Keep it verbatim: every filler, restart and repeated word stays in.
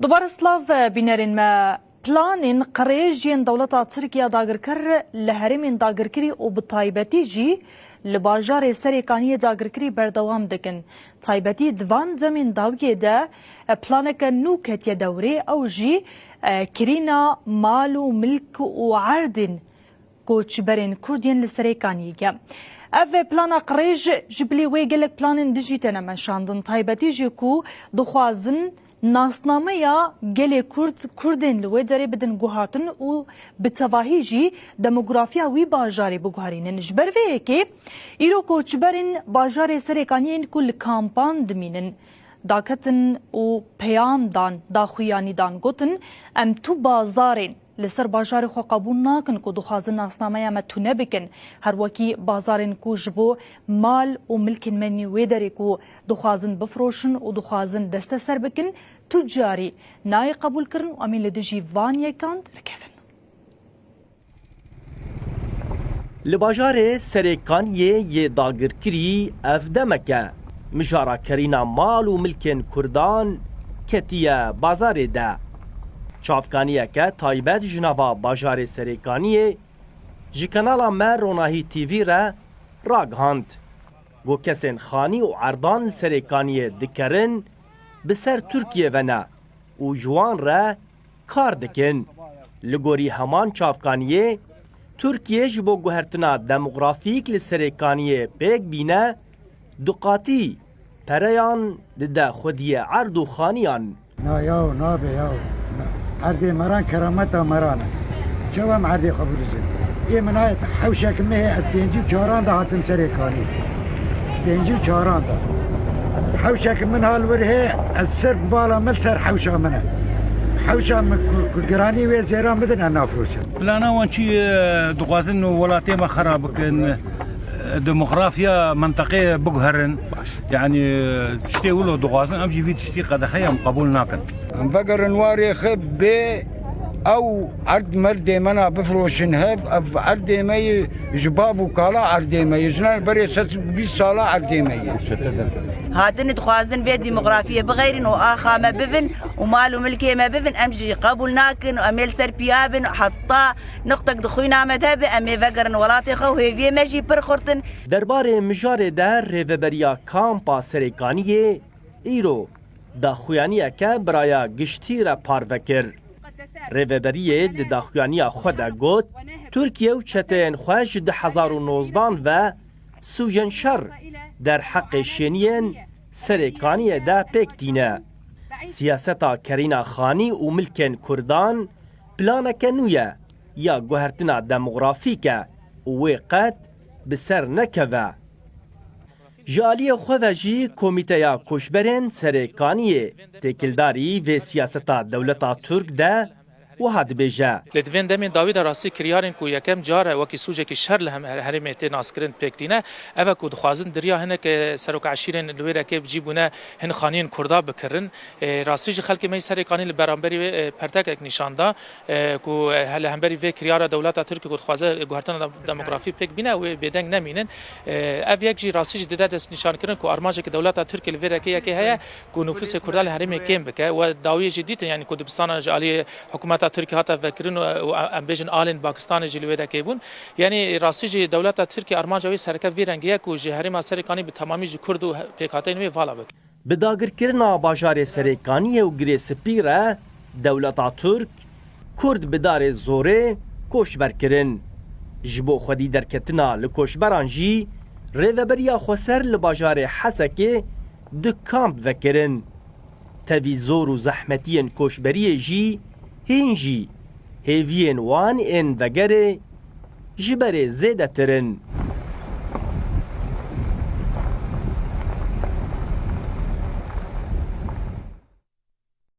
Dubar silav, bînerên me. Planên qirêj yên dewleta Tirk ya dagirker li herêmên dagirkirî û bi taybetî jî li bajarê Serêkaniyê dagirkirî berdewam dikin. Taybetî di van demên dawiyê de planeke nû ketiye dewrê, ew jî, e, kirîna mal û milk û erdên koçberên Kurd yên li Serêkaniyê ye. Ev plana qirêj ji bilî wê gelek planên din jî têne meşandin. Taybetî jî ku dixwazin nasnameya gelê Kurd, Kurdên li wê derê bidin guhertin û bi tevahî jî demografiya wî bajarê biguherînin. Ji ber vê yekê îro koçberên bajarê Serêkaniyên ku li kampan dimînin daketin û peyam dan, daxuyanî dan, gotin, em tu bazarên li ser bajarê xwe qebûl nakin ku dixwazin nasnameya me tune bikin, her wekî bazarên ku ji bo mal û milkên me yên wê derê ku dixwazin bifroşin û dixwazin desteser bikin, tu carî nayê qebûlkirin û em ê li dijî van yekan derkevin. Li bajarê Serêkaniyê yê dagirkirî ev demeke mijara kerîna mal û milkên Kurdan ketiye bazarê de. Çavkaniyeke taybet ji nava bajarê Serêkaniyê ji kanala me Ronahî T V re ragihand, ku kesên xanî û erdan li Serêkaniyê dikerin, bi ser Tirkiyê ve ne û ji wan re kar dikin. Li gorî heman çavkaniyê, Tirkiye ji bo guhertina demografîk li Serêkaniyê pêk bîne, duqatî pereyan dide xwediyê erd û xaniyan. Na yaw, nabe yaw. Na. Erdê meran kerameta meran e. Çawa em erdê xwe bidizin? Ê min ayet hewşek me hê ez pêncî û çaran de hatim Serêkanî. Pêncî û çaran de. Hewşek min hal wir hê ez sirf bala min ser hewşa min e. Hewşa min ku, ku giranî wê zêran bidin ez nafroşim. Plana wan çi, e, dixwazin welatê me xera bikin, e, demografiya menteqê biguherin. Baş. Yani, e, tiştê wilo dixwazin, em jî vî tiştî qedexe ye, em qebûl nakin. Em vegerin warê xwe bê ew erd merdê me na bifroşin hev, ev erdê me ye, ji bav û kala erdê me ye, ji ne berê sed û bîst sala erdê me ye. Hatin dixwazin vê demografiyê bixeyrin û axa me bivin û mal û milkê me bivin, em jî qebûl nakin û em ê li ser piya bin, heta nuqtek di xwîna me de be, em ê vegerin welatê xwe û hêviyê me jî pir xurt in. Derbarê mijarê de Rêveberiya Kampa Serêkaniyê îro daxuyaniyeke bi raya giştî re parve kir. Rêveberiyê di daxuyaniya xwe de got, Tirkiye û çeteyên xwe ji du hezar û nozdan ve sûcên şer derheqê şêniyên Serêkaniyê de pêk tîne. Siyaseta kerîna xanî û milkên Kurdan planeke nû ye ya guhertina demografîk e û wê qet bi ser nekeve. Ji aliyê xwe ve jî Komîteya Koçberên Serêkaniyê têkildarî vê siyaseta dewleta Tirk de wiha dibêje. Lê di vên demên dawî de rastî kiryarên ku yekem car e wekî sûcekî şer li hem-, her-, herêmê tê naskirin pêk tîne, ev e ku dixwazin di riya hinek, e, serok eşîrên li wê rekê bi cî bûne hin xaniyên Kurda bikirin. E, rastî jî xelkê me yî Serêkanî li beramberî wê, e, pertekek nîşan da, e, ku, e, li hemberî vê kiryara dewleta Tirkî ku dixwaze guhertina dem-, demografî pêk bîne, wê bêdeng nemînin. E, ev yek jî rastî jî dide destnîşankirin ku armanceke dewleta Tirkî li vê rekê yekê heye ku nufusê Kurda li herêmê kêm bike. We dawiyê jî dîtin, yanî ku dibistana ji aliyê hikûmeta Tirkî hate vekirin û, û em bêjin alên Pakistanê jî li wê rekê bûn. Yanî rastî jî dewleta Tirkî armanca wê sereke vî rengî ye ku ji herêma Serêkanî bi temamî ji Kurd û he-, pêkhateyên wê vala bike. Bi dagirkirina bajarê Serêkaniyê û Girê Spî re dewleta Tirk Kurd bi darê zorê koçber kirin. Ji bo xwedî derketina li koçberan jî Rêveberiya Xweser li bajarê Hesekê du kamp vekirin. Tevî zor û zehmetiyên koçberiyê jî hîn jî hêviyên wan ên vegerê ji berê zêdetir in.